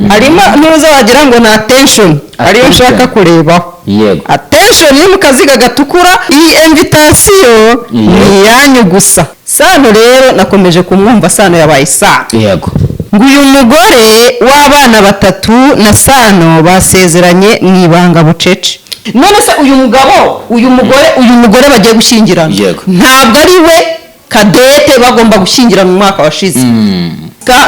Harimo ntuza wagira ngo ni attention ariyo Attention. nshaka kurebaho. Attention iri mu kaziga gatukura. Iyi invitation ni iyanyu gusa. Sano rero nakomeje kumwumva, Sano yabaye Sano. Ngo uyu mugore w'abana batatu na Sano basezeranye mu ibanga bucece. None se uyu mugabo, uyu mugore bagiye gushyingirana, ntabwo ari we Cadette bagomba gushyingirana mu mwaka washize?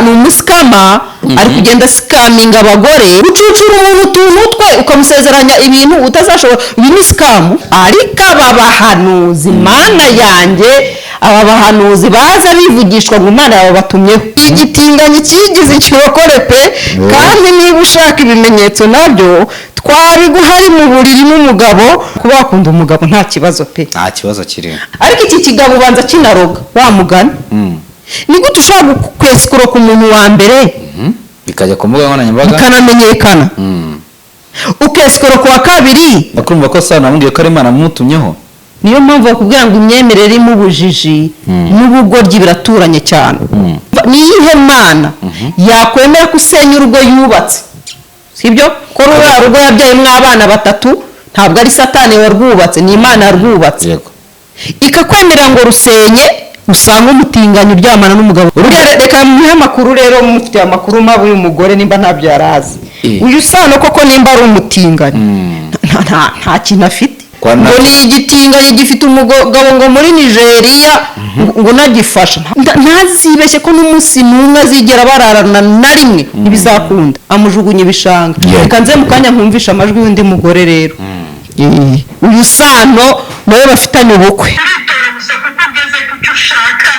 Ni umuscammer, ari kugenda scaminga abagore. Ucucura umuntu utuntu twe, ukamusezeranya ibintu utazashobora, ibi ni scam. Ariko aba bahanuzi, Mana yanjye, aba bahanuzi baza bivugishwa ngo Imana yababatumyeho, igitinganyi kigize ikirokore pe. Kandi niba ushaka ibimenyetso nabyo twabiguha, ari mu buriri n'umugabo. Kuba wakunda umugabo nta kibazo pe. Nta kibazo kirimo. Ariko iki kigabo ubanza kinaroga wa mugani. Ni gute ushobora kwesikuroka umuntu wa mbere, Bikajya ku mbuga nkoranyambaga, bikanamenyekana, ukesikoroka uwa kabiri? Bakumva ko Sano namubwiye ko ari Imana amutumyeho. Niyo mpamvu bakubwira ngo imyemerere irimo ubujiji n'ubugoryi biraturanye cyane. Ni iyihe Mana yakwemera ko usenya urugo yubatse? Sibyo ko ruriya rugo yabyayemo abana batatu ntabwo ari Satani warwubatse, ni Imana yarwubatse, ikakwemerera ngo rusenye usanga umutinganyi uryamana n'umugabo? Uriya reka muhe amakuru rero, mufitiye amakuru mabi uyu mugore nimba ntabyo yari azi. Uyu Sano koko nimba ari umutinganyi, nta kintu afite. Ngo ni igitinganyi gifite umugabo ngo muri Nigeria, ngo unagifasha. Ntazibeshye ko n'umunsi n'umwe azigera bararana na rimwe, ntibizakunda, amujugunya ibishanga. Reka nze mu kanya nkumvisha amajwi y'undi mugore rero. Uyu Sano nawe bafitanye ubukwe. Uritora gusa kuko ugeze ku cyo ushaka,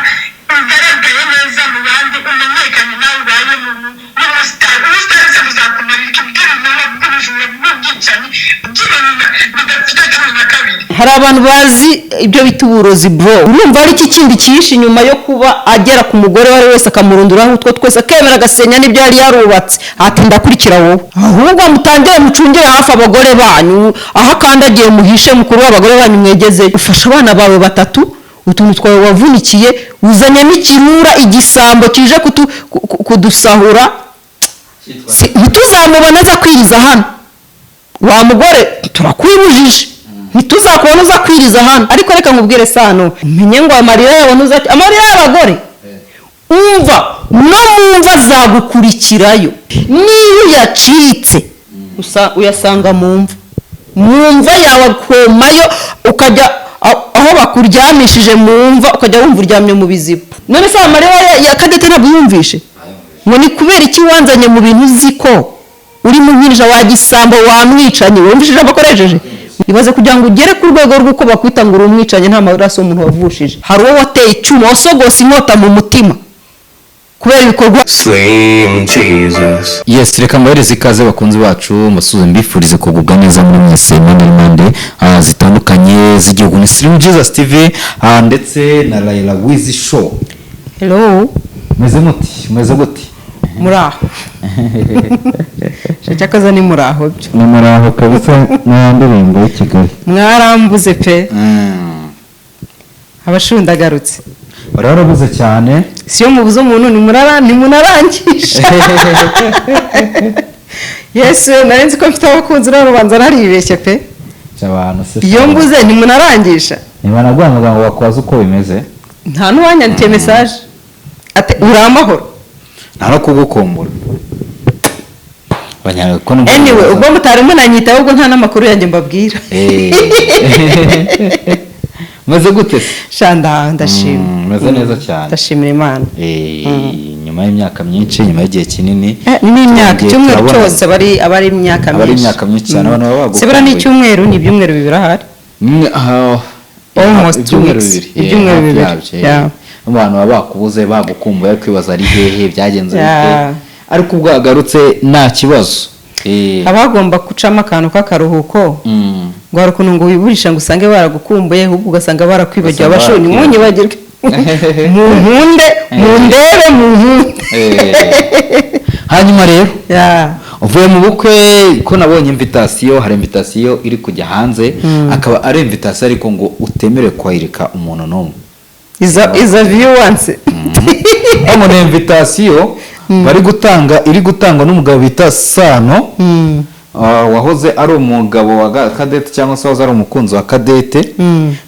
ugaragaye neza mu bandi, umenyekanye, nawe ubaye n'umusitari. Ubusitari se buzakumarira iki bw'ibinyoma, bw'ubujura, bw'ubwicanyi, bw'ibintu bidafite 12? Hari abantu bazi ibyo bita uburozi bro. Urumva ari iki kindi cyihishe inyuma yo kuba agera ku mugore uwo ari we wese akamurunduraho utwo twese, akemera agasenya n'ibyo yari yarubatse, ati ndakurikira wowe? Ahubwo mutangire mucungire hafi abagore banyu, aho akandagiye muhishe mukuru w'abagore banyu mwegeze. Ufashe abana bawe batatu, utuntu twawe wavunikiye, uzanye n'ikirura, igisambo kije kudusahura. Ntituzamubona aza kwiriza hano. Wa mugore, turakwibujije, ntituzakubona uza kwiriza hano. Ariko reka nkubwire Sano, menye ngo amarira yawe ntuzajya, amarira y'abagore, umva, no mu mva azagukurikirayo. Niyo uyacitse uyasanga mu mva, mu mva yawe akomayo, ukajya aho bakuryamishije mu mva, ukajya wumva uryamye mu biziba. None se amarira ya Cadette ntabwo yumvishe ngo ni kubera iki wanzanye mu bintu uzi ko uri mu nkinja, wa gisambo, wamwicanye? Wumvise ijambo akoresheje? Ibaze kugira ngo ugere ku rwego rw'uko bakwita ngo uri umwicanyi nta maraso y'umuntu wavushije. Hari uwo wateye icyuma, wasogose inkota mu mutima kubera ibikorwa. Slim Jesus. Yes, reka mbahereze ikaze bakunzi bacu, mbasuze, mbifurize kugubwa neza muri mwese impande n'impande zitandukanye z'igihugu. Ni Slim Jesus TV ndetse na Raila Wizi Show. Hello. Meze muti? Meze gute? Muri aho? Cyakoze ni muri aho byo. Ni muraho kabisa, nta ndirimbo y'i Kigali. Mwarambuze pe. Abashundagarutse. Wari warabuze cyane. Si yo mubuze umuntu ntimunarangisha. Yesu, nari nzi ko mfite abakunzi, none ubanza naribeshye pe. Abantu se Iyo mbuze ntimunarangisha. Ntibanaguhamagara ngo bakubaze uko bimeze? Nta n'uwanyandikiye message ati uri amahoro. Nta no kugukumbura. Ko Anyway, ubwo mutari munanyita, ahubwo nta n'amakuru yanjye mbabwira. Meze gute se? Shanda, ndashima. Meze neza cyane. Ndashimira Imana. Nyuma y'imyaka myinshi, nyuma y'igihe kinini. N'imyaka Twongeye icyumweru turabonana. cyose aba ari imyaka Aba ari myinshi. imyaka myinshi cyane, abantu baba bagukumbuye. Sibura n'icyumweru, ni ibyumweru 2 ahari. Almost 2 ibyumweru weeks. 2. Ibyumweru Hafi 2. yabyo. Abantu baba bakubuze, bagukumbuye, bari kwibaza ari hehe, byagenze bite? Ariko ubwo wagarutse nta kibazo. Haba hagomba gucamo akantu k'akaruhuko. Ngo hari ukuntu ngo wiburisha ngo usange baragukumbuye, ahubwo ugasanga barakwibagiwe. Ugasanga Abashonyi, barakwibagiwe. munyibagirwe, munkunde, mundebe, munkunde. Hanyuma rero uvuye mu bukwe, ko nabonye invitation, hari invitation iri kujya hanze, akaba ari invitation ariko ngo utemerewe kwayirika umuntu n'umwe. Iza view once. Hano ni invitation. Bari gutanga, iri gutangwa n'umugabo bita Sano, wahoze ari umugabo wa Cadette, cyangwa se wahoze ari umukunzi wa Cadette.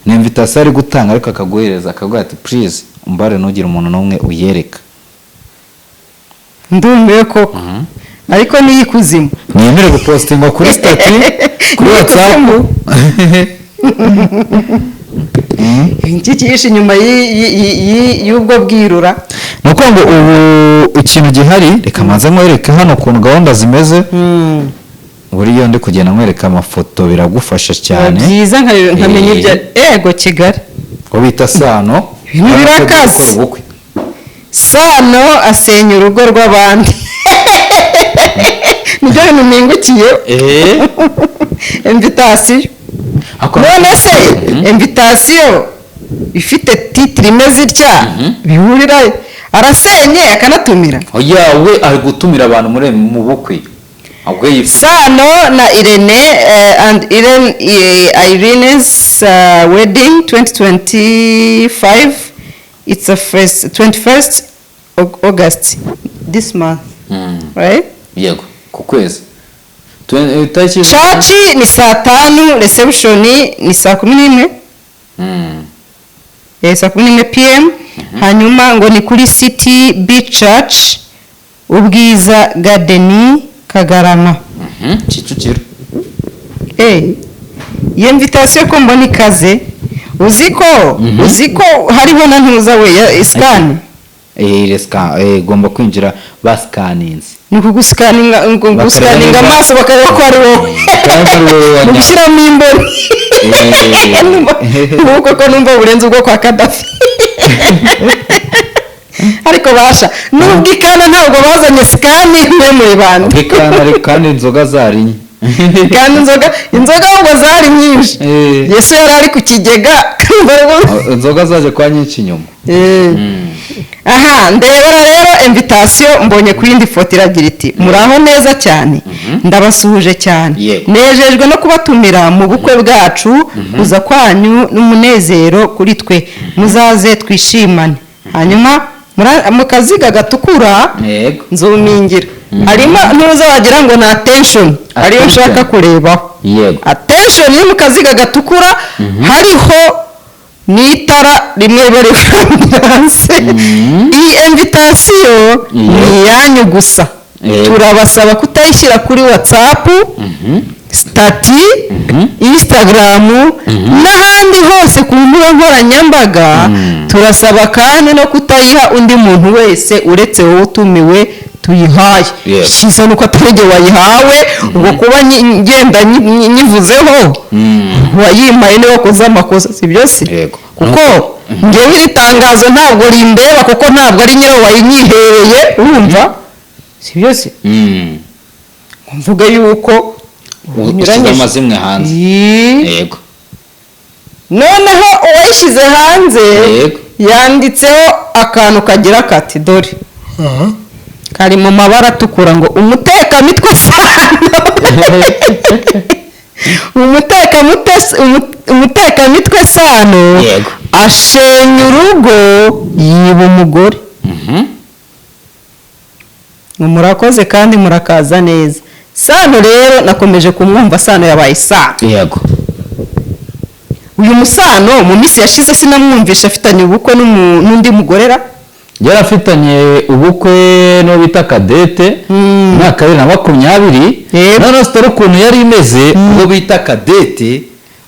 Ni invitation ari gutanga, ariko akaguhereza, akaguha ati: "Please, umbare ntugire umuntu n'umwe uyereka." Ndumiwe koko, ariko niyo ikuzimu. Ntiyemere gupostingwa kuri status, kuri Niyo WhatsApp. ikuzimu. Iki cyihishe inyuma y'ubwo bwirura? Ni ukuvuga ngo ubu ikintu gihari, reka manze nkwereke hano ukuntu gahunda zimeze. Buriya ndi kugenda nkwereka amafoto, biragufasha cyane. Byiza, nkamenya ibyo. Ego, Kigali. Uwo bita Sano Ibintu birakaze. gukora ubukwe. Sano asenya urugo rw'abandi, nibyo bintu mpingukiye. Invitation. None se invitation ifite titre imeze itya bihurira arasenye akanatumira? Oya, we ari gutumira abantu muri mu bukwe, ahubwo Sano na Irene and Irene, Irene's wedding 2025, it's a first 21st August this month, right? Yego, ku kwezi tariki. Church ni saa 5, reception ni saa 11. Saa 11 PM. Hanyuma ngo ni kuri City Beach Church, Ubwiza Garden, Kagarama. Kicukiro. Iyo invitation ko mbona ikaze, uzi ko hariho na ntuza we ya scan? Igomba kwinjira basikaninze. Ni ukugusikaninga, Bakareba gusikaninga amaso, bakareba ko ari wowe. Bakareba ko ari wowe wa Ni ugushyiramo imboni. Ubu koko numva burenze ubwo kwa Kadafi. Ariko basha nubwo ikana ntabwo bazanye scan mwe muri bande. Kandi ariko kandi inzoga zari nke. Kandi inzoga ahubwo zari nyinshi. Yesu yari ari ku kigega. Inzoga zaje kwa nyinshi inyuma. Aha ndebera rero invitation mbonye ku yindi foto, iragira iti: "Muraho neza cyane, ndabasuhuje cyane. Nejejwe no kubatumira mu bukwe bwacu. Kuza kwanyu n'umunezero kuri twe, muzaze twishimane." Hanyuma mu kaziga gatukura, nzumingira, harimo ntuza wagira ngo ni attention ariyo Attention. nshaka kurebaho. Attention iri mu kaziga gatukura, hariho n'itara rimwe riba riri ambiance. Iyi invitation ni iyanyu gusa. Turabasaba kutayishyira kuri WhatsApp, status, Instagram n'ahandi hose ku mbuga nkoranyambaga. Turasaba kandi no kutayiha undi muntu wese uretse wowe utumiwe tuyihaye." Cyiza nuko atari jye wayihawe, ubwo kuba ngenda nyivuzeho, uwayimpaye niwe wakoze amakosa, si byo se? Yego. Kuko ngewe iri tangazo ntabwo rindeba, kuko ntabwo ari nyirawo wayinyihereye, urumva, si byo se? Ngo mvuge yuko Ushyize amazimwe hanze. Yego. Noneho uwayishyize hanze yanditseho akantu kagira kati, dore kari mu mabara atukura, ngo "Umutekamitwe Sano, umutekamitwe Sano ashenya urugo, yiba umugore." Ngo murakoze kandi murakaza neza. Sano rero nakomeje kumwumva, Sano yabaye Sano. Uyu musano mu minsi yashize sinamwumvisha afitanye ubukwe n'undi mugorera? Yari afitanye ubukwe n'uwo bita Cadette mu mwaka wa 2020. Noneho story ukuntu yari imeze, uwo bita Cadette,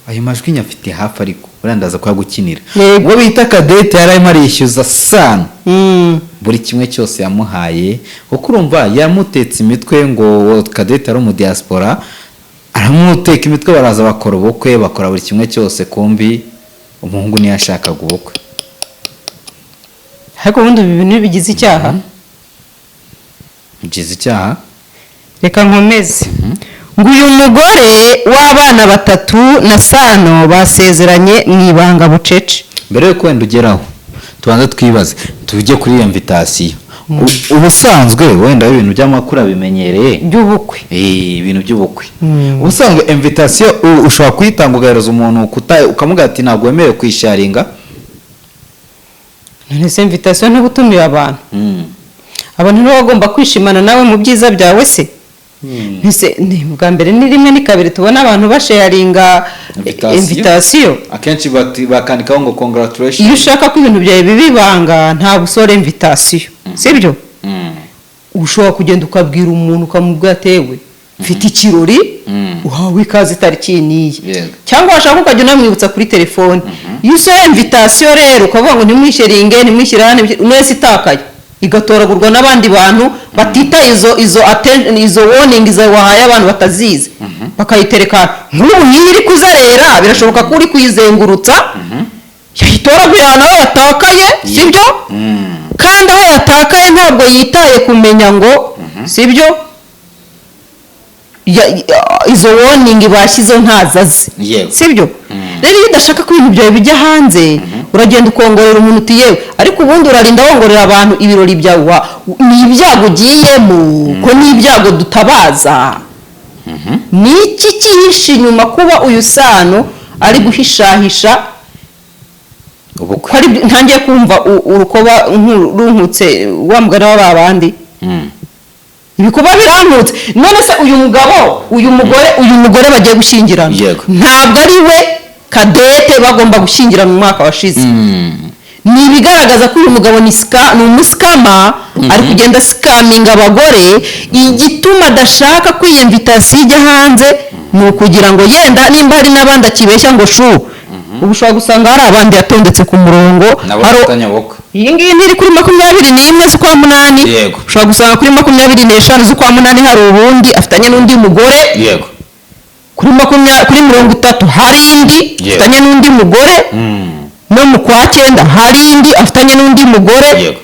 ayo majwi nyafite hafi, ariko buriya ndaza kuyagukinira. Uwo bita Cadette yari arimo arishyuza Sano buri kimwe cyose yamuhaye, kuko urumva yamutetse imitwe ngo Cadette ari umudiaspora, aramuteka imitwe, baraza bakora ubukwe, bakora buri kimwe cyose, kumbi umuhungu ntiyashakaga ubukwe. Ariko ubundi ibi bintu bigize icyaha? Bigize icyaha. Reka nkomeze. Ngo uyu mugore w'abana batatu na Sano basezeranye mu ibanga bucece. Mbere yuko wenda ugeraho, tubanze twibaze, tujye kuri iyo invitation. Ubusanzwe wenda ibintu by'amakuru abimenyereye by'ubukwe. Ibintu by'ubukwe, ubusanzwe invitation ushobora kuyitanga ugahereza umuntu ukamubwira ati ntabwo wemerewe kuyisharinga. None se invitation ntuba utumiye abantu? Abantu nibo bagomba kwishimana nawe mu byiza byawe se? Ese ni bwa mbere, ni rimwe, ni kabiri tubona abantu basharinga invitation? Akenshi bakandikaho ngo congratulations. Iyo ushaka ko ibintu byawe biba ibanga, ntabwo usohora invitation, sibyo? Ushobora kugenda ukabwira umuntu, ukamubwira atewe mfite ikirori, uhawe ikaze itariki iyi n'iyi. Cyangwa washaka ukajya unamwibutsa kuri telefone. Iyo usohoye invitation rero ukavuga ngo ntimwishyire, ntimwishyire hano, wese itakaye igatoragurwa n'abandi bantu batitaye izo warning zawe wahaye abantu batazizi, bakayitereka. Nk'ubu nk'iyi iri kuzerera, birashoboka ko uri kuyizengurutsa yayitoraguye ahantu aho yatakaye, sibyo? Kandi aho yatakaye ntabwo yitaye kumenya ngo sibyo, izo warning bashyizeho ntazo azi. Sibyo? Rero iyo udashaka ko ibintu byawe bijya hanze, uragenda ukongorera umuntu uti yewe. Ariko ubundi urarinda wongorera abantu ibirori byawe, ni ibyago ugiyemo, ko ni ibyago dutabaza. Ni iki cyihishe inyuma kuba uyu Sano ari guhishahisha ubukwe? Ko ari ntangiye kumva urukoba runkutse, wa mugani wa ba bandi, ibikoba birankutse. None se uyu mugabo, uyu mugore bagiye gushyingirana, ntabwo ari we Cadette bagomba gushyingirana mu mwaka washize? Ni ibigaragaza ko uyu mugabo ni umuscammer, ari kugenda scaminga abagore. Igituma adashaka ko iyi invitation ijya hanze ni ukugira ngo yenda nimba hari n'abandi akibeshya ngo shu, ubu ushobora gusanga hari abandi yatondetse ku murongo. Nabo bafitanye ubukwe. Iyi ngiyi ntiri kuri 21 z'ukwa munani? Ushobora gusanga kuri 25 z'ukwa munani hari ubundi afitanye n'undi mugore. Kuri 30 hari indi afitanye n'undi mugore. No mu kwa cyenda hari indi afitanye n'undi mugore.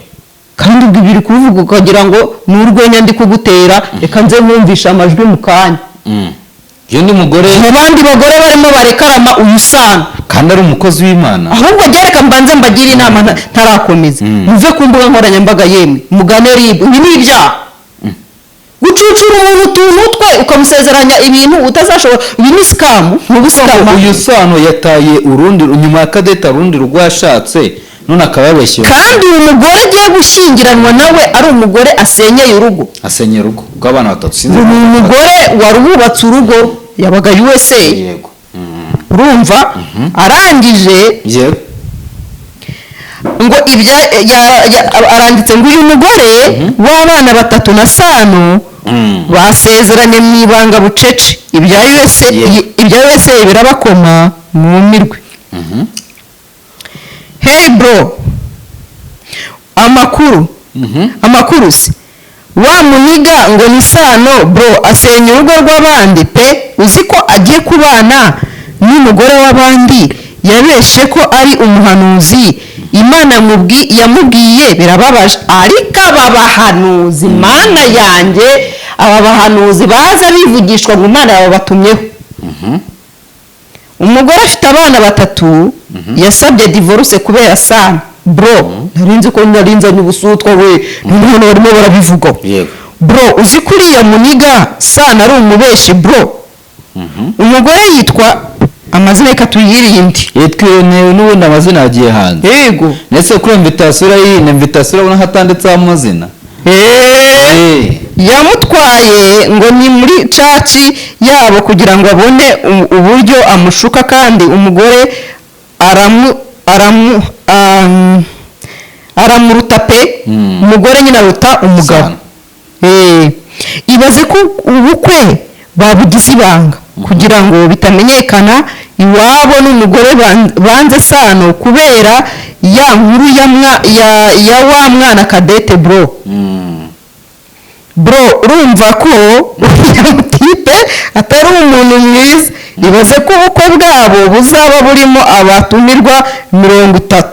Kandi ubwo ibiri kubivuga ukagira ngo ni urwenya ndi kugutera. Reka nze nkumvishe amajwi mu kanya. Iyo undi mugore. Mu bandi bagore barimo barekarama uyu Sano. Kandi ari umukozi w'Imana. Ahubwo reka mbanze mbagire inama ntarakomeza. Muve ku mbuga nkoranyambaga, yemwe mugane RIB. Ibi ni ibyaha, gucucura umuntu utuntu twe, ukamusezeranya ibintu utazashobora. Ibi ni scam, ni ubuscammer. Uyu Sano yataye urundi nyuma ya Cadette, urundi rugo yashatse, none akaba yabeshye. Kandi uyu mugore agiye gushyingiranwa nawe ari umugore asenyeye urugo. Asenyera urugo rw'abana batatu, sinzi. Ni umugore wari wubatse urugo, yabaga USA. Urumva arangije ngo ibya aranditse ngo uyu mugore w'abana batatu na Sano basezeranye mu ibanga bucece, ibya USA. Ibya USA birabakoma, mwumirwe. Hey bro, amakuru? Amakuru se wa munigga ngo ni Sano bro, asenya urugo rw'abandi pe. Uzi ko agiye kubana n'umugore w'abandi yabeshe ko ari umuhanuzi? Imana yamubwiye, birababaje. Ariko aba bahanuzi, Mana yanjye, aba bahanuzi baza bivugishwa ngo Imana yababatumyeho. Umugore afite abana batatu, yasabye divorce kubera Sano bro. Nari nzi ko nari nzanye ubusutwa we, none barimo barabivuga. Bro, uzi ko uriya munigga Sano ari umubeshi bro? Umugore yitwa amazina, reka tuyirinde. Yitwa Irene, n'ubundi amazina yagiye hanze. Ndetse kuri invitation urayibona, invitation urabona hatanditseho amazina. Yamutwaye ngo ni muri church yabo kugira ngo abone uburyo amushuka, kandi umugore aramuruta pe. Umugore nyine aruta umugabo. Sana. Ibaze ko ubukwe babugize ibanga kugira ngo bitamenyekana iwabo n'umugore banze Sano kubera ya nkuru ya wa mwana Cadette bro. Bro, urumva ko uriya mutipe atari umuntu mwiza. Ibaze ko ubukwe bwabo buzaba burimo abatumirwa 30.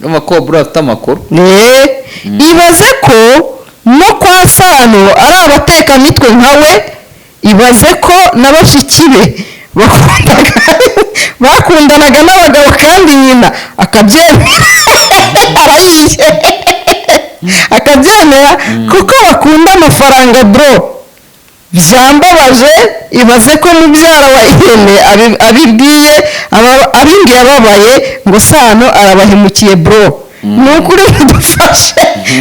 Urumva ko bro afite amakuru. Ibaze ko no kwa Sano ari abatekamitwe nka we. Ibaze ko na bashiki be bakundanaga n'abagabo kandi nyina akabyemera, arayiye, akabyemera kuko bakunda amafaranga bro. Byambabaje. Ibaze ko mubyara wa Irene abimbwiye ababaye ngo Sano arabahemukiye bro. Ni ukuri mudufashe,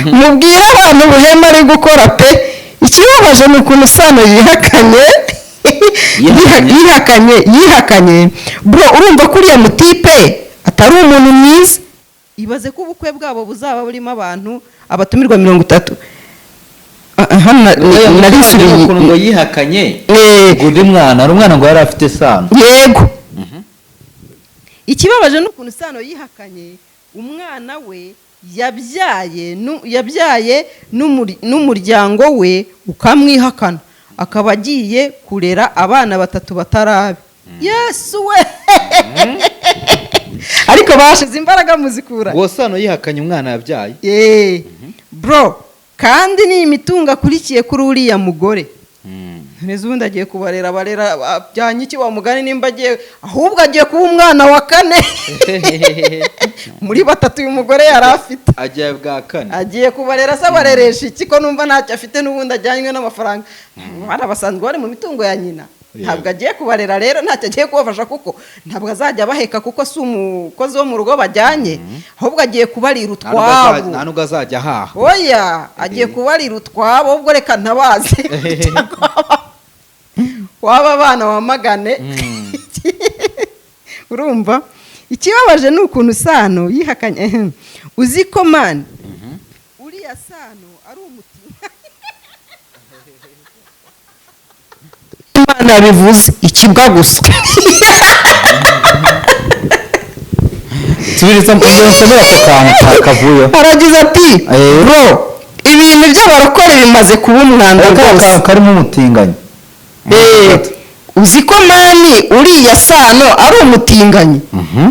mubwire abantu ubuhema ari gukora pe. Ikibabaje ni ukuntu Sano yihakanye. Yihakanye? Yihakanye, yihakanye, bro. Urumva ko uriya mutipe atari umuntu mwiza. Ibaze ko ubukwe bwabo buzaba burimo abantu, abatumirwa 30. Ah, hano narisubiye. Ukuntu ngo yihakanye ngo undi mwana, hari umwana ngo yari afite Sano. Yego, ikibabaje ni ukuntu Sano yihakanye umwana we yabyaye yabyaye n'umuryango we ukamwihakana, akaba agiye kurera abana batatu batarabe. Yesu we! Ariko bashize imbaraga muzikura. Uwo Sano yihakanye umwana yabyaye. Bro, kandi ni imitungo akurikiye kuri uriya mugore. Neza, ubundi agiye kubarera, barera ajyanye iki wa mugani? Nimba agiye, ahubwo agiye kuba umwana wa kane muri batatu uyu mugore yari afite. Agiye bwa kane. Agiye kubarera se abareresha iki, ko numva ntacyo afite? N'ubundi ajyanywe n'amafaranga, bana basanzwe bari mu mitungo ya nyina. Ntabwo agiye kubarera rero, ntacyo agiye kubafasha, kuko ntabwo azajya abaheka, kuko si umukozi wo mu rugo bajyanye, ahubwo agiye kubarira utwabo. Nta nubwo azajya ahaha. Oya, agiye kubarira utwabo. Ubwo reka ntabaze waba abana wamagane. Urumva ikibabaje ni ukuntu Sano yihakanye. Uzi ko man uriya Sano ari umutima Imana bivuze ikibwa gusa. Tubiriza nsomera ako kantu kavuyeho. Aragize ati: "Bro, ibintu by'abarokore bimaze kuba umwanda rwose." Karimo umutinganyi. Uzi ko man uriya Sano ari umutinganyi,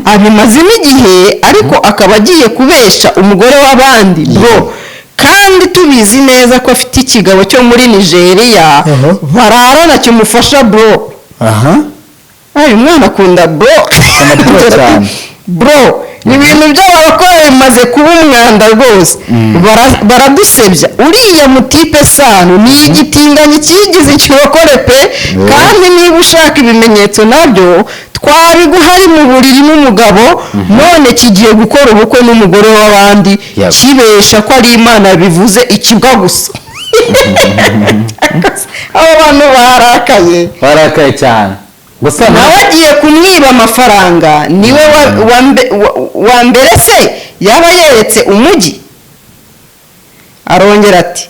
abimazemo igihe, ariko akaba agiye kubesha umugore w'abandi, bro, kandi tubizi neza ko afite ikigabo cyo muri Nigeria bararana kimufasha, bro. Uyu mwana akunda bro. Akunda bro cyane. Bro, ibintu by'abarokore bimaze kuba umwanda rwose. Baradusebya. Uriya mutipe Sano ni igitinganyi cyigize ikirokore pe. Kandi niba ushaka ibimenyetso nabyo twabiguha, ari mu buriri n'umugabo, none kigiye gukora ubukwe n'umugore w'abandi, kibesha ko ari Imana bivuze, ikibwa gusa. Abo bantu barakaye. Barakaye cyane gusa. Nawe agiye kumwiba amafaranga, niwe wa mbere se yaba yeretse umujyi? Arongera ati: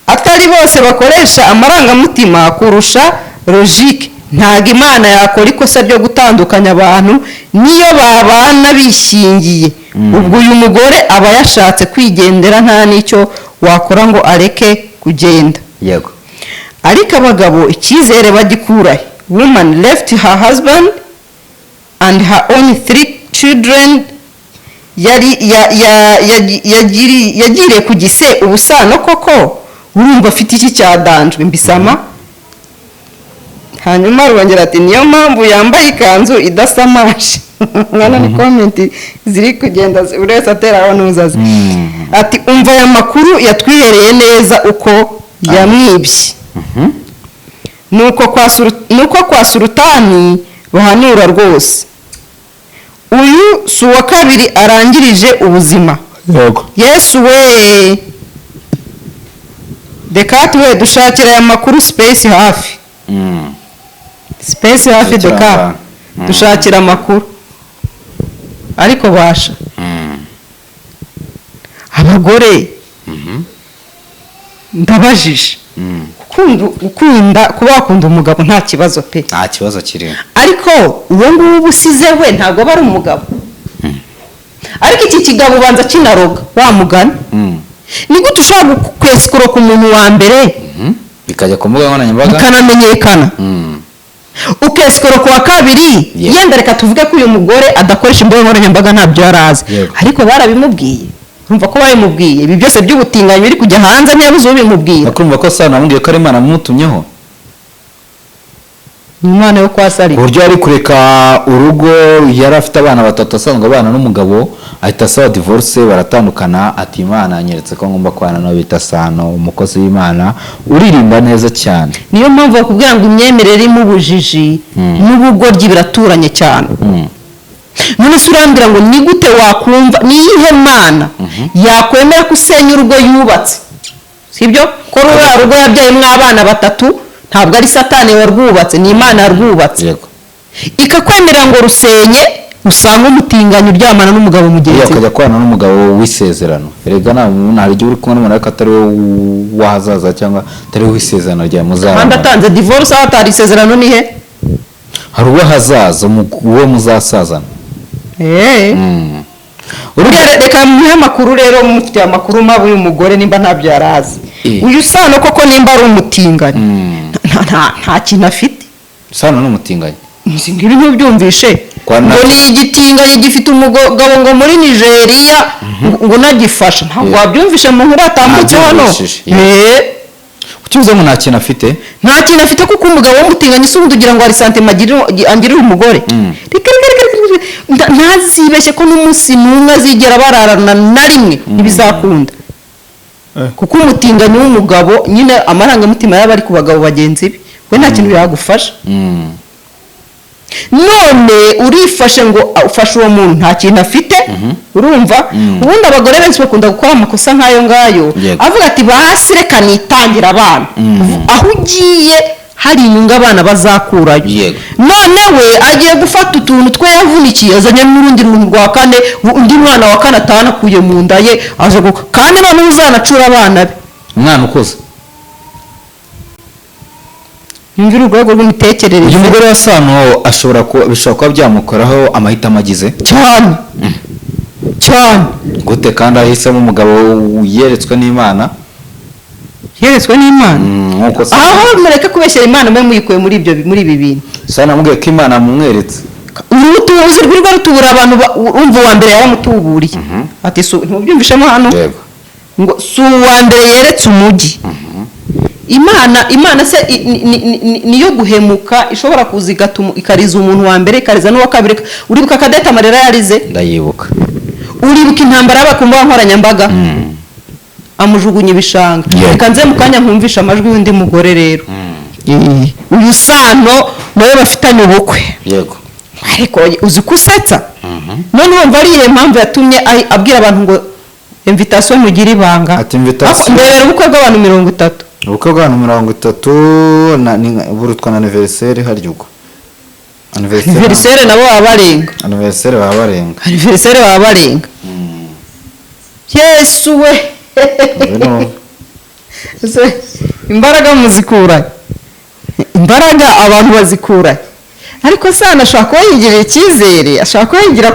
"Atari bose bakoresha amarangamutima kurusha logique. Ntabwo Imana yakora ikosa ryo gutandukanya abantu niyo babana bishingiye." Ubwo uyu mugore aba yashatse kwigendera, nta n'icyo wakora ngo areke kugenda. Ariko abagabo icyizere bagikurahe? Woman left her husband and her own three children. Yari yagiriye ku gise ubusano koko. Urumva afite iki cyadanjwe mbisama? Hanyuma arongera ati: "Niyo mpamvu yambaye ikanzu idasamaje." Mwana, ni comment ziri kugenda, buri wese atera aho ntuzaze. Ati: "Umva aya makuru yatwihereye neza uko yamwibye." Nuko kwa Sultani bahanura rwose. Uyu si uwa kabiri arangirije ubuzima. Yesu we! Dekati we, dushakira aya makuru space hafi. Space hafi, deka dushakira amakuru. Ariko basha abagore, ndabajije, gukunda, kuba wakunda umugabo nta kibazo pe. Nta kibazo kirimo. Ariko uwo nguwo uba usize we ntabwo aba ari umugabo. Ariko iki kigabo ubanza kinaroga wa mugani. Ni gute ushobora kwesikoroka umuntu wa mbere, bikajya ku mbuga nkoranyambaga, bikanamenyekana, ukesikoroka uwa kabiri? Yenda reka tuvuge ko uyu mugore adakoresha imbuga nkoranyambaga, ntabyo yari azi. Ariko barabimubwiye, urumva ko babimubwiye, ibi byose by'ubutinganyi biri kujya hanze, ntiyabuze ubimubwira. Bakumva ko Sano amubwiye ko ari Imana amutumyeho. Ni umwana wo kwa Sari. Ku buryo yari kureka urugo, yari afite abana batatu, asanzwe abana n'umugabo, ahita asaba divorce, baratandukana. Ati: "Imana yanyeretse ko ngomba kubana n'uwo bita Sano, umukozi w'Imana uririmba neza cyane." Niyo mpamvu bakubwira ngo imyemerere irimo ubujiji n'ubugoryi biraturanye cyane. None se urambwira ngo ni gute wakumva, ni iyihe Mana yakwemera ko usenya urugo yubatse? Sibyo ko ruriya rugo yabyayemo abana batatu, ntabwo ari Satani warwubatse, ni Imana yarwubatse. Ikakwemerera ngo rusenye, usanga umutinganyi uryamana n'umugabo mugenzi we. Akajya kubana n'umugabo w'isezerano. Erega nta muntu, hari igihe uri kumwe n'umuntu ariko atari we w'ahazaza cyangwa atari we w'isezerano ryawe Kandi muzabana. atanze divorce, aho atari isezerano ni he? Hari uw'ahazaza, uwo muzasazana. Buriya reka muhe amakuru rero, mufitiye amakuru mabi uyu mugore nimba ntabyo yari azi. Uyu Sano koko nimba ari umutinganyi, nta kintu afite. Sano ni umutinganyi? Nzi ngibi ntubyumvishe? Kwa Ngo ni igitinganyi gifite umugabo ngo muri Nigeria, ngo unagifasha, ntabwo wabyumvishe mu nkuru yatambutse hano? Nabyumvishije, yeah. Kuki uvuze ngo nta kintu afite? Nta kintu afite kuko umugabo w'umutinganyi si ubundi ugira ngo hari sentiment angirira umugore. Reka reka reka reka reka. Ntazibeshye ko n'umunsi n'umwe azigera bararana na rimwe, ntibizakunda, kuko umutinganyi w'umugabo nyine amarangamutima yaba ari ku bagabo bagenzi be, we nta kintu yagufasha. None urifashe ngo ufashe uwo muntu nta kintu afite, urumva? Ubundi abagore benshi bakunda gukora amakosa nk'ayo ngayo. Avuga ati: "Basi reka nitangire abana." Aho ugiye hari inyungu abana bazakurayo. None we agiye gufata utuntu twe yavunikiye, azanye n'urundi runtu rwa kane, undi mwana wa kane atanakuye mu nda ye, aje kandi noneho uzanacura abana be. Umwana ukuze. Yumvira urwego rw'imitekerereze. Uyu mugore wa Sano ashobora kuba, bishobora kuba byamukoraho amahitamo agize. Cyane cyane. Gute kandi ahisemo umugabo yeretswe n'Imana? Yeretswe n'Imana? Nk'uko Aho mureke kubeshyera Imana, mwe muyikuye muri ibyo, muri ibi bintu. Sano amubwiye ko Imana amumweretse. Urutubuzi rwirirwa rutubura abantu, urumva uwa mbere yaramutuburiye ati ntubyumvishemo hano? Yego. Ngo si uwa mbere yeretse umujyi Imana. Imana se niyo guhemuka, ishobora kuza igatuma ikariza umuntu wa mbere, ikariza n'uwa kabiri. Uribuka Kadete amarira yarize? Ndayibuka. Uribuka intambara yabaye ku mbuga nkoranyambaga, amujugunya ibishanga? Reka nze mu kanya nkumvisha amajwi y'undi mugore rero. Uyu Sano nawe bafitanye ubukwe. Ariko uzi ko usetsa? None wumva ari iyihe mpamvu yatumye abwira abantu ngo invitation mugire ibanga? Ati invitation- Ariko ndebera ubukwe bw'abantu 30. Ubukwe bw'abantu 30 burutwa na anniversaire, harya ubwo anniversaire? Anniversaire nabo baba barenga. Anniversaire baba barenga. Anniversaire baba barenga, Yesu we! Ngwino. Ese imbaraga muzikura, imbaraga abantu bazikura? Ariko Sano ashobora kuba yigirira icyizere, ashobora kuba yigira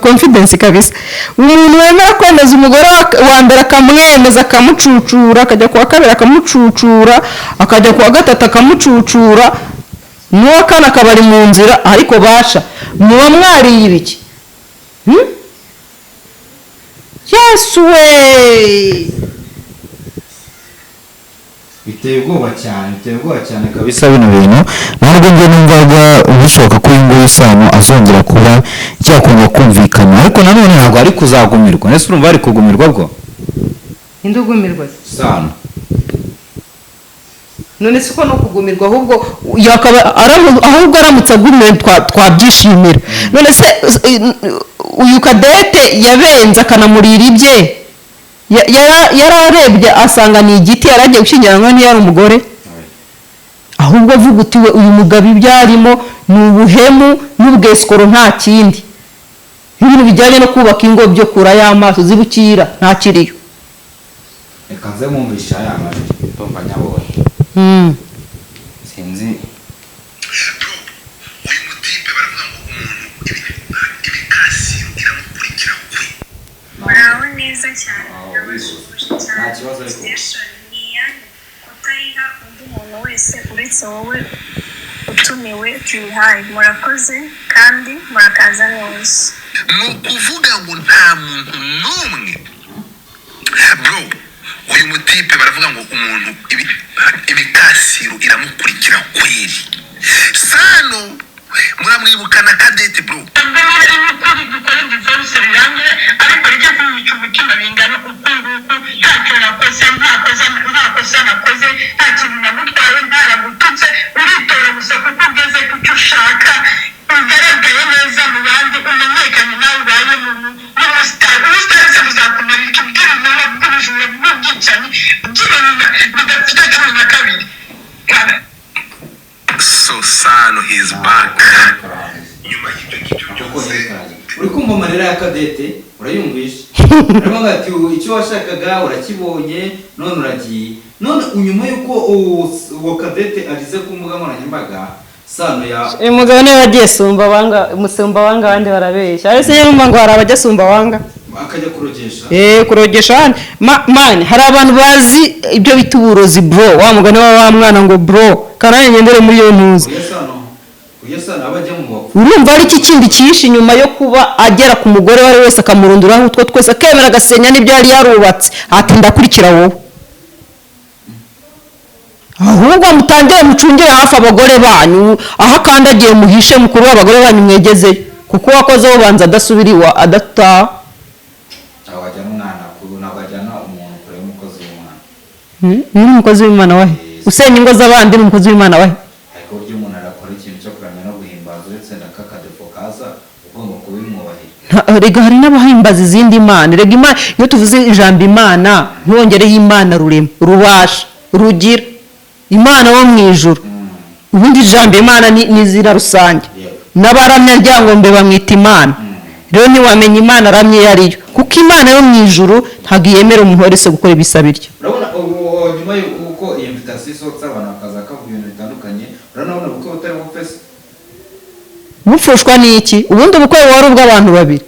confidence kabisa. Umuntu wemera kwemeza umugore wa mbere, akamwemeza, akamucucura, akajya ku wa kabiri akamucucura, akajya ku wa gatatu akamucucura, n'uwa kane akaba ari mu nzira, ariko basha muba mwariye ibiki? Yesu we! Biteye ubwoba cyane, biteye ubwoba cyane kabisa. Bisa bino bintu nubwo njye numvaga bishoboka ko uyu nguyu Sano azongera kuba cyakongera kumvikana, ariko nanone Ntabwo ari kuzagumirwa. Ese urumva ari kugumirwa bwo? Ninde ugumirwa se? Sano. None si ko no kugumirwa, ahubwo yakaba ahubwo aramutse agumiwe twabyishimira. None se uyu Kadete yabenze akanamurira ibye, yararebye asanga ni igiti yari agiye gushyingiranwa, niyo yari umugore? Ahubwo avuga uti: "We uyu mugabo ibyo arimo ni ubuhemu n'ubwesikoro, nta kindi." Ibintu bijyanye no kubaka ingo byo kura y'amaso zibukira ntakiriyo. Reka nze mwumvisha aya majwi, ndumva nyabonye. Sinzi. Uyu mutipe baravuga ngo umuntu ibikasi iramukurikira kwe. Muraho neza cyane. Aho, Ndabasuhuje cyane. Nta kibazo ariko. Station ni iyanyu kutayiha undi muntu wese uretse wowe utumiwe tuyihaye. Murakoze kandi murakaza neza. Ni ukuvuga ngo nta muntu n'umwe, bro. Uyu mutipe baravuga ngo umuntu ibikasiru iramukurikira kweri. Sano muramwibuka na Kadete, bro. Dukore divorce birangire, ariko rijya kumwica umutima bingana uku nguku, ntacyo nakoze, nta kosa, nta kosa nakoze, nta kintu nagutwaye, ntaragututse, uritora gusa kuko ugeze ku cyo ushaka, ugaragaye neza mu bandi. Sano he's back. Nyuma y'ibyo ngibyo byose, Uri kumva amarira ya Cadette, urayumvisha? Arimo ati: "Icyo washakaga urakibonye, none uragiye." None nyuma y'uko uwo Cadette ageze ku mbuga nkoranyambaga, Sano ya Uyu mugabo niwe wagiye sumba wanga, musumba wanga, abandi barabeshya. Ariko se numva ngo hari abajya sumba wanga. Akajya kurogesha. Kurogesha hano. Man, hari abantu bazi ibyo bita uburozi, bro. Wa mugani wa mwana ngo bro, kananye ngendere muri iyo ntuzi. Uyu Sano aba ajya mu bapfu. Urumva ari iki kindi cyihishe inyuma yo kuba agera ku mugore uwo ari we wese akamurunduraho utwo twese, akemera agasenya n'ibyo yari yarubatse, ati: "Ndakurikira wowe"? Ahubwo mutangire mucungire hafi abagore banyu, aho akandagiye muhishe mukuru w'abagore banyu, mwegezeyo, kuko uwakozeho banza adasubira iwa, adataha. Ntabwo wajyana umwana ntabwo wajyana umuntu kure y'umukozi w'Imana. Ni umukozi w'Imana wahe? Usenya ingo z'abandi ni umukozi w'Imana wahe? Ariko burya umuntu arakora ikintu cyo kuramya no guhimbaza, uretse na kakadefo kaza, ugomba kubimwubahira. Rega hari n'abahimbaza izindi mana. Rega Imana, iyo tuvuze ijambo Imana, ntiwongereho Imana rurema, rubasha, rugira, Imana wo mu ijuru. Ubundi ijambo Imana ni izina rusange. N'abaramya Ryangombe bamwita Imana. Rero ntiwamenya Imana aramye iyo ariyo, kuko Imana yo mu ijuru ntabwo yemera umuntu wese gukora ibisa bityo. Urabona ubu nyuma y'uko iyi invitation isohotse, abantu bakaza kavuga ibintu bitandukanye, urabona ubukwe butari bupfe se? Bupfushwa n'iki? Ubundi ubukwe buba ari ubw'abantu babiri.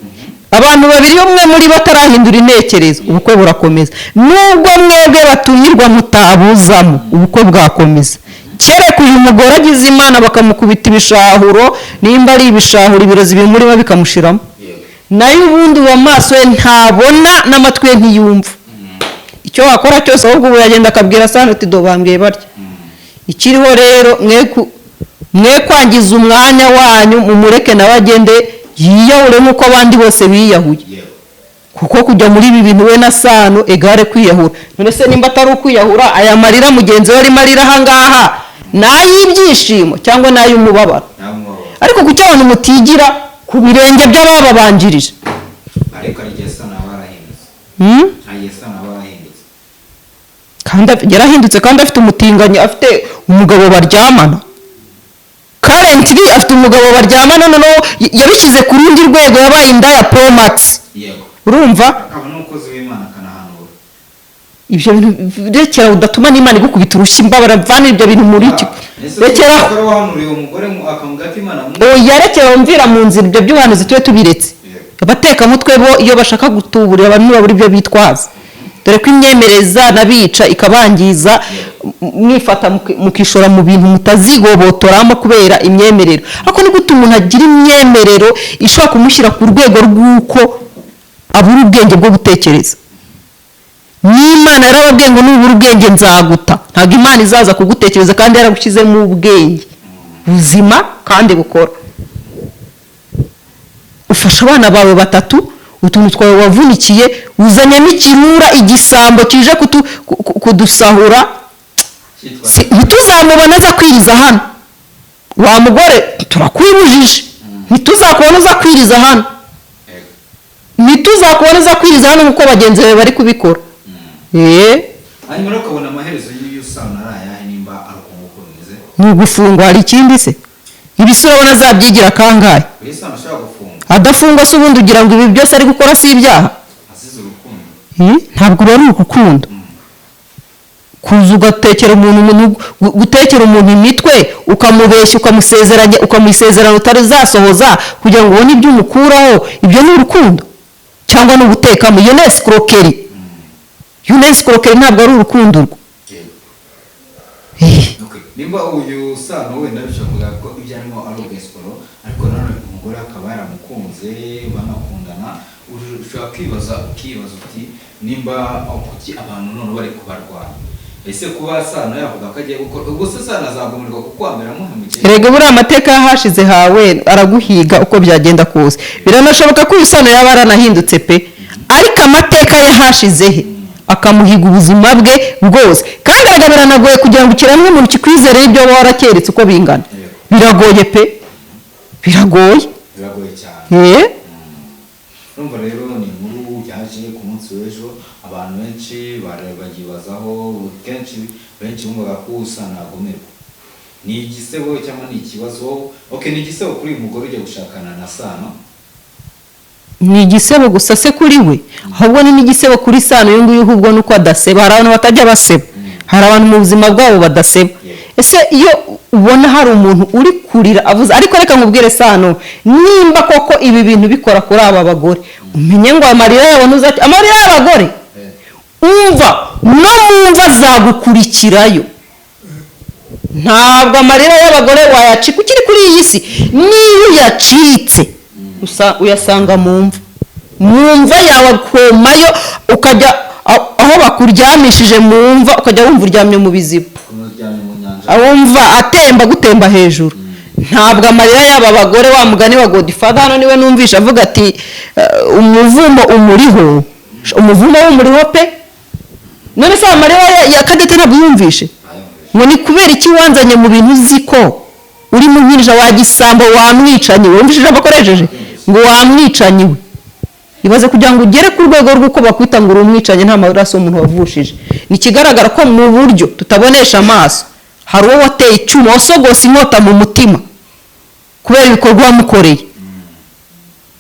Abantu babiri, iyo umwe muri bo atarahindura intekerezo, ubukwe burakomeza. Nubwo mwebwe batumirwa mutabuzamo, ubukwe bwakomeza, kereka uyu mugore agize Imana bakamukubita ibishahuro, nimba ari ibishahuro, ibirozi bimurimo bikamushiramo. Nayo ubundi uwo amaso ye ntabona n'amatwi ye ntiyumva icyo wakora cyose. Ahubwo ubu yagenda akabwira Sano uti: "Bambwiye batya." Ikiriho rero, mwe kwangiza umwanya wanyu, mumureke nawe agende yiyahure nk'uko abandi bose biyahuye, kuko kujya muri ibi bintu we na Sano egare kwiyahura. None se nimba atari ukwiyahura, aya marira mugenzi we arimo arira ahangaha ni ay'ibyishimo cyangwa ni ay'umubabaro? Nta mubabaro. Ariko kuki abantu mutigira ku birenge by'abababanjirije? Ariko hari igihe Sano aba yarahindutse. Hmm? Hari igihe Sano aba yarahindutse. Kandi yarahindutse, kandi afite umutinganyi, afite umugabo baryamana. Currently afite umugabo baryamana, noneho yabishyize ku rundi rwego, yabaye indaya pro max. Urumva? Akaba n'umukozi w'Imana, akanahanura. Ibyo bintu rekera, udatuma n'Imana igukubita urushyi. Imbabara, mvana ibyo bintu muri iki, rekera. Ese ko wahanuriye uwo mugore akavuga ko Imana Oya, rekera, wumvira mu nzira. Ibyo by'ubuhanuzi tube tubiretse. Abatekamutwe bo iyo bashaka gutuburira abantu ntibabura ibyo bitwaza, dore ko imyemerere izanabica ikabangiza, mwifata mukishora mu bintu mutazigobotoramo kubera imyemerere. Ariko ni gute umuntu agira imyemerero ishobora kumushyira ku rwego rw'uko abura ubwenge bwo gutekereza? N'Imana yarababwiye ngo: "Nubura ubwenge nzaguta." Ntabwo Imana izaza kugutekereza kandi yaragushyizemo ubwenge buzima kandi bukora. Ufasha abana bawe batatu, utuntu twawe wavunikiye, uzanyemo ikirura, igisambo kije kudusahura. Ntituzamubona aza kwiriza hano. Wa mugore, turakwibujije, ntituzakubona uza kwiriza hano, ntituzakubona uza kwiriza hano nk'uko bagenzi bawe bari kubikora. Hanyuma rero ukabona amaherezo y'iyo Sano ari ayahe, nimba ari uko nguko bimeze? Ni ugufungwa, hari ikindi se? Ibisi urabona azabyigira kangahe? Uyu Sano ashobora gufunga. Adafungwa se ubundi ugira ngo ibi byose ari gukora si ibyaha? Azize urukundo. Ntabwo ruba ari urukundo. Kuza ugatekera umuntu, gutekera umuntu imitwe, ukamubeshya, ukamusezeranya, ukamuha isezerano utarizasohoza kugira ngo ubone ibyo umukuraho, ibyo ni urukundo cyangwa ni ugutekamo? Iyo ni escroquerie, iyo ni escroquerie, ntabwo ari urukundo urwo. Okay. Nimba uyu Sano wenda bishoboka ko ibyo arimo ari ubwesikoro, ariko nanone umugore akaba yaramukunze, banakundana, ushobora kwibaza, ukibaza uti: "Nimba kuki abantu none bari kubarwanya?" Ese kuba Sano yavuga ko agiye gukora, ubwo se Sano azagumirwa kuko wa mbere amuhemukiye? Erega buriya amateka y'ahashize hawe araguhiga uko byagenda kose. Biranashoboka ko uyu Sano yaba yaranahindutse pe, ariko amateka y'ahashize he akamuhiga ubuzima bwe bwose. Kandi erega biranagoye kugira ngo ikiremwa umuntu kikwizere ibyo waba warakeretse uko bingana. Biragoye pe, biragoye. Biragoye cyane. Urumva rero ni inkuru yaje ku munsi w'ejo, abantu benshi bagibazaho kenshi, benshi bumvaga ko Sano agumirwa. Ni igisebo cyangwa ni ikibazo? Okay, ni igisebo kuri uyu mugore ujya gushakana na Sano. Ni igisebo gusa se kuri we? Ahubwo ni n'igisebo kuri Sano uyu nguyu. Ahubwo nuko adaseba. Hari abantu batajya baseba, hari abantu mu buzima bwabo badaseba. Ese iyo ubona hari umuntu uri kurira avuze, ariko reka nkubwire Sano, nimba koko ibi bintu bikora kuri aba bagore, umenye ngo amarira yabo ntuzajya, amarira y'abagore, umva, no mu mva azagukurikirayo. Ntabwo amarira y'abagore wayacika ukiri kuri iyi si. Niyo uyacitse uyasanga mu mva, mu mva yawe akomayo, ukajya aho bakuryamishije mu mva, ukajya wumva uryamye mu biziba. Uryamye mu nyanja. Wumva atemba, gutemba hejuru. Ntabwo amarira y'aba bagore, wa mugani wa Godfather hano niwe numvisha avuga ati umuvumo umuriho, umuvumo w'umuriho pe. None se amarira ya Cadette ntabwo yumvishe ngo ni kubera iki wanzanye mu bintu uzi ko uri mu nkinja, wa gisambo, wamwicanyi we? Wumvise ijambo akoresheje ngo wamwicanyi we? Ibaze kugira ngo ugere ku rwego rw'uko bakwita ngo uri umwicanyi nta maraso y'umuntu wavushije. Ni ikigaragara ko mu buryo tutabonesha amaso hari uwo wateye icyuma, wasogose inkota mu mutima kubera ibikorwa wamukoreye.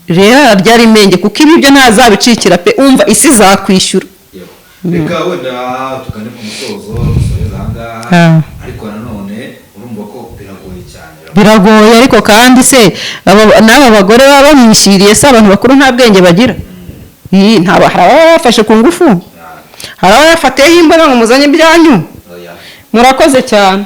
Rero araryara imenge, kuko ibi byo ntazabicikira pe. Umva, isi izakwishyura. Yego. Reka wenda tugane ku musozo, dusoreze ahangaha. Ariko nanone urumva ko biragoye cyane. Biragoye, ariko kandi se n'aba bagore baba bamwishyiriye se, abantu bakuru nta bwenge bagira? Ii, hari ababa bafashe ku ngufu, hari ababa bafatiyeho imbaraga ngo muzanye ibyanyu. Oya. Murakoze cyane.